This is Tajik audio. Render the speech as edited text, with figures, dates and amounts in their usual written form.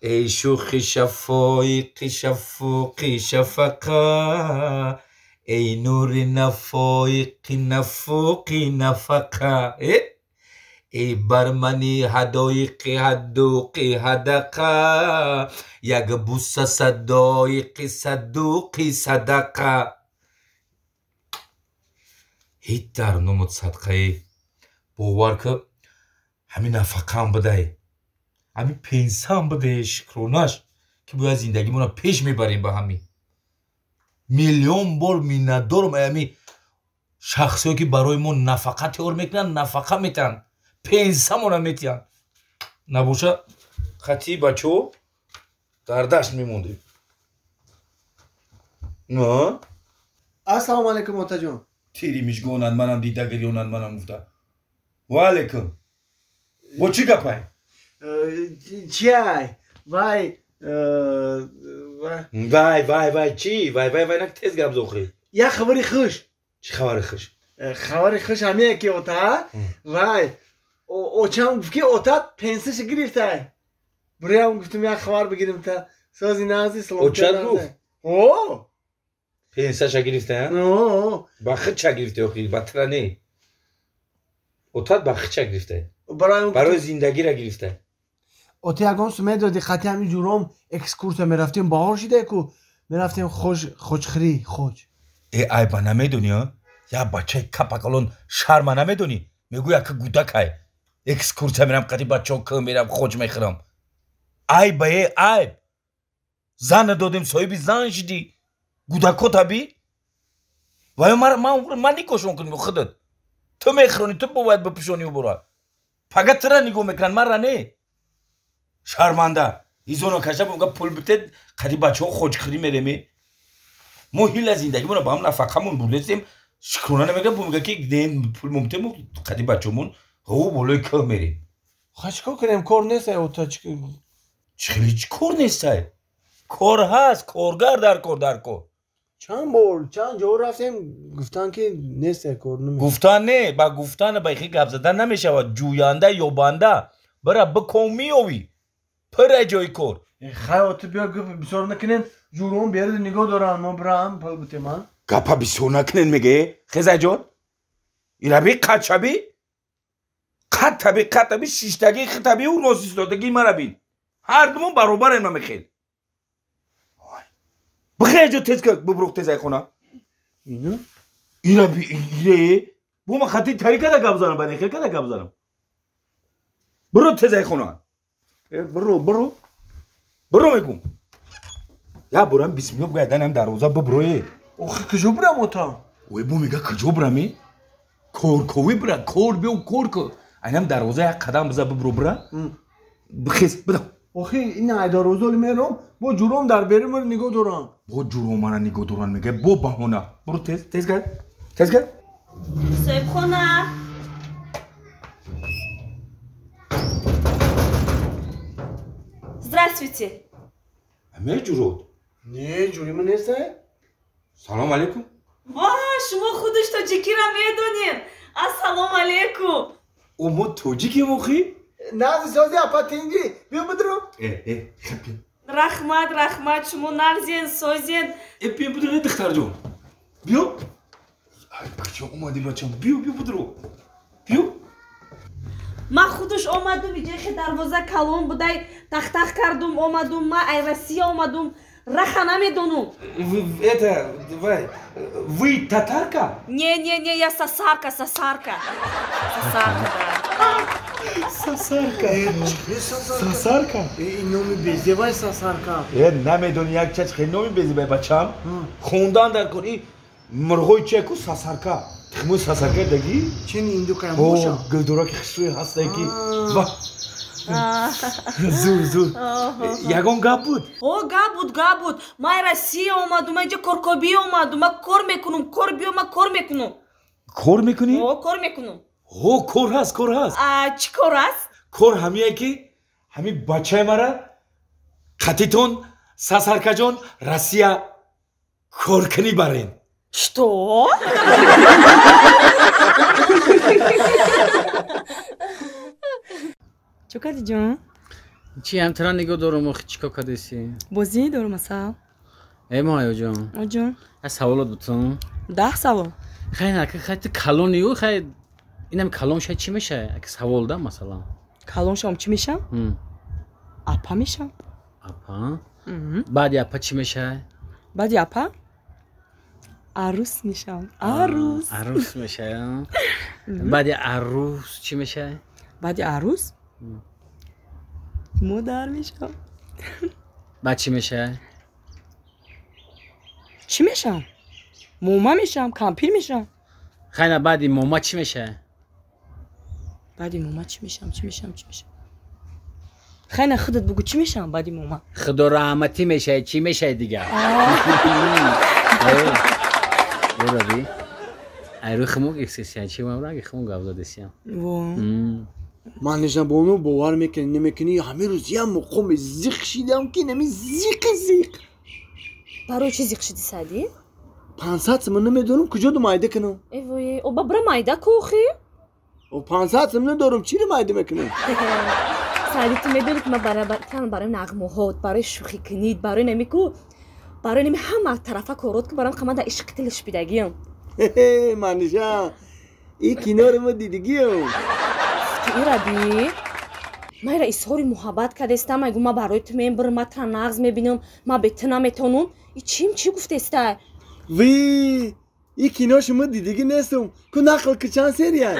Эй шӯхи шафоиқи шафуқи шафақа, эй нури нафоиқи нафуқи нафақа, эй бармани ҳадоиқи ҳадуқи ҳадақа, як буса садоиқи садуқи садақа. Ҳеҷ дар номуд садқае. Бовар ки ҳамин нафақаам бидай, ҳамин пенсаам бидай, шукронаш ки бояд зиндагимонро пеш мебарем. Ба ҳамин миллион бор миннатдорам ҳамин шахсое ки барои мо нафақа тайёр мекунанд, нафақа метиҳанд, пенсамонро метиҳанд. Набоша хатии бачаҳо дар дашт мемондем. Ассалому алайкум, отаҷон. Тири мижгонанд манам дида гирёнанд манам гуфта. Ва алайкум. Бо чӣ гапай? Чиай? Вай вай вай вай чӣ? Вай вай вай нак тез гап зохӣ. Як хабари хуш. Чӣ хабари хуш? Хабари хуш ҳамие ки ота, вай очам гуфт ки ота пенсияша гирифтай. Бураям гуфтум як хабар бигирим та сози нази салом. Очат гуфт? О! Пенсияша гирифтай? О! Ба худча гирифтай охи, ба тра не. Отат ба худча гирифтай. Барои зиндагиро гирифтай. Ота ягон су медоди хати ҳамин ҷуром экскурсия мерафтем, баҳор шида ку мерафтем хоҷхӯрӣ, хоҷ. Э айба намедонӣ, а? Як бачаи капакалон шарма намедонӣ? Мегӯ яка гудакай. Экскурсия мерам қати бачаҳо кӯ мерам хоҷ мехӯрам. Айба е айб. Зана додем, соҳиби зан шидӣ. Гудако таби? Вай ман никошон кунем худат. Ту мехӯронӣ, ту бояд бипӯшонӣ бора. Пага тура нигоҳ мекунанд, манра не. Шарманда. Изоно каша бумга пул битед, қади бачаҳо хоҷхӯрӣ мереме. Мо ҳила зиндагимонро ба ҳам нафақамон бурдесем, шукрона намегӯям, бумга ки пул мумтем, қади бачаҳомон ғӯ болои кӯҳ мерем. Ха чӣ кор кунем? Кор нестай ота. Чӣ хеле чӣ кор нестай? Кор ҳаст, коргар дар кор, дар кор. Чанд бор чанд ҷо рафтем, гуфтан ки нестай кор. Гуфтан не, ба гуфтан ба хи гап задан намешавад. Ҷӯянда ёбанда бира биков меёвӣ. Пира ҷои кор. Хай ота биё гап бисёр накунем, ҷуром берди нигоҳ доранд, мо бираам пул битем, а? Гапа бисёр накунен меге, хезайҷон. Ираби қадшаби? Қадтаби, қадтаби, шиштагӣ, хитаби, ӯ ростистодагии мара бин. Ҳар думон баробарем намехел. Бихе ҷо тез бибрух тез айхона. Ина? Ираби ире. Бо ма хати тари када гап занам, ба нехел када гап занам. Биро тез айхона. Биро, биро. Биро мегум. Я бурам бисмилло бугай данам дарвоза биброе. Охи куҷо бирам ота? Ой бо мега куҷо бираме? Корковӣ бира, кор биё кор ку. Айнам дарвоза як қадам биза бибро бира. Бихез, бидам. Охи ин ай дарвоза мерам, бо ҷуром дар берун маро нигоҳ дорам. Бо ҷуром мара нигоҳ доран мега, бо баҳона. Биро тез, тез гар. Тез гар. Соҳибхона. Здравствуйте. Аме ҷурод? Не, ҷури ман нестай. Салом алейкум. Ва, шумо худаш тоҷикиро медонед. Ассалому алейкум. О, мо тоҷикем охи? Нази сози апа тинҷи, биё бидро. Э, Рахмат, рахмат, шумо нағзен, созен. Э, биё бидро, духтарҷон. Биё. Ай, бача омадӣ бачам. Биё, биё бидро. Биё. Ман худаш омадум, иҷои дарвоза калон будай, тахтах кардум, омадум, ман ай Россия омадум. Раха намедонум. Это, давай, вы татарка? Не, не, не, я сасарка, сасарка. Сасарка, да. Сасарка. Сасарка? Ин номи безебай сасарка. Э, намедони як чач хеле номи безебай бачам. Хондан дар кор. И мурғои чия ку сасарка. Тухмои сасарка дагӣ? Чин индукаям боша. Гулдораки хушрӯи ҳастае ки. Ва. Зур, зур. Ягон гап буд? О, гап буд, гап буд. Ман Россия омадум, ман инҷа коркобӣ омадум, ман кор мекунум, кор биё, ман кор мекунум. Кор мекунӣ? О, кор мекунум. О, кор ҳаст, кор ҳаст. А, чӣ кор аст? Кор ҳамие ки ҳамин бачаи мара қатитон сасаркаҷон Россия коркунӣ барен. Что? Чӯ кардӣ ҷон? Чи ҳам тра нигоҳ дорум, охи чӣ кор кардеси? Бозӣ дорум, асал. Э, моҳаёҷон. Оҷон. Аз саволот бутун. 10 савол. Хай, на, хай, ту калонию, хай, инам калон шай чӣ мешай? Аки савол да, масалан. Калон шавам чӣ мешам? Апа мешам. Апа? Баъди апа чӣ мешай? Баъди апа? Арӯс мешам. Арӯс. Арӯс мешай, а? Баъди арӯс чӣ мешай? Баъди арӯс? Модар мешам. Баъд чӣ мешай? Чӣ мешам? Мома мешам, кампир мешам. Хай, на, баъди мома чӣ мешай? Баъди мома чӣ мешам, чӣ мешам, чӣ мешам? Хай, на, худат бугӯ, чӣ мешам баъди мома? Худо раҳматӣ мешай, чӣ мешай дигар? Ораби. Ай рӯи хумук экскурсия, чӣ ман ранги хумук гап задесиям. Во. Манижабону, бовар мекунӣ, намекунӣ, ҳамин рӯз як муқоми зиқ шидам, ки нами зиқи зиқ. Барои чӣ зиқ шиди, Саъдӣ? 500 сум намедонам куҷо ду майда кунам. Эвое, оба бира майда кохи. О, 500 сум надорам, чиро майда мекунам? Саъдӣ, ту медонӣ, ки ман барам барои нағмаҳот, барои шӯхӣ кунид, барои намику, барои нами ҳама тарафа корот ки барам қамада ишқи дилиш бидагиям. Манижа, и киноро ма дидигиям. Ираби, ман ира изҳори муҳаббат кардестам, айгу ма барои ту мебирам, ма тра нағз мебинам, ма бе ту наметонам. И чим чӣ гуфтеста? Ви, и кино шумо дидигӣ нестум ку, нақл ки, чанд серия?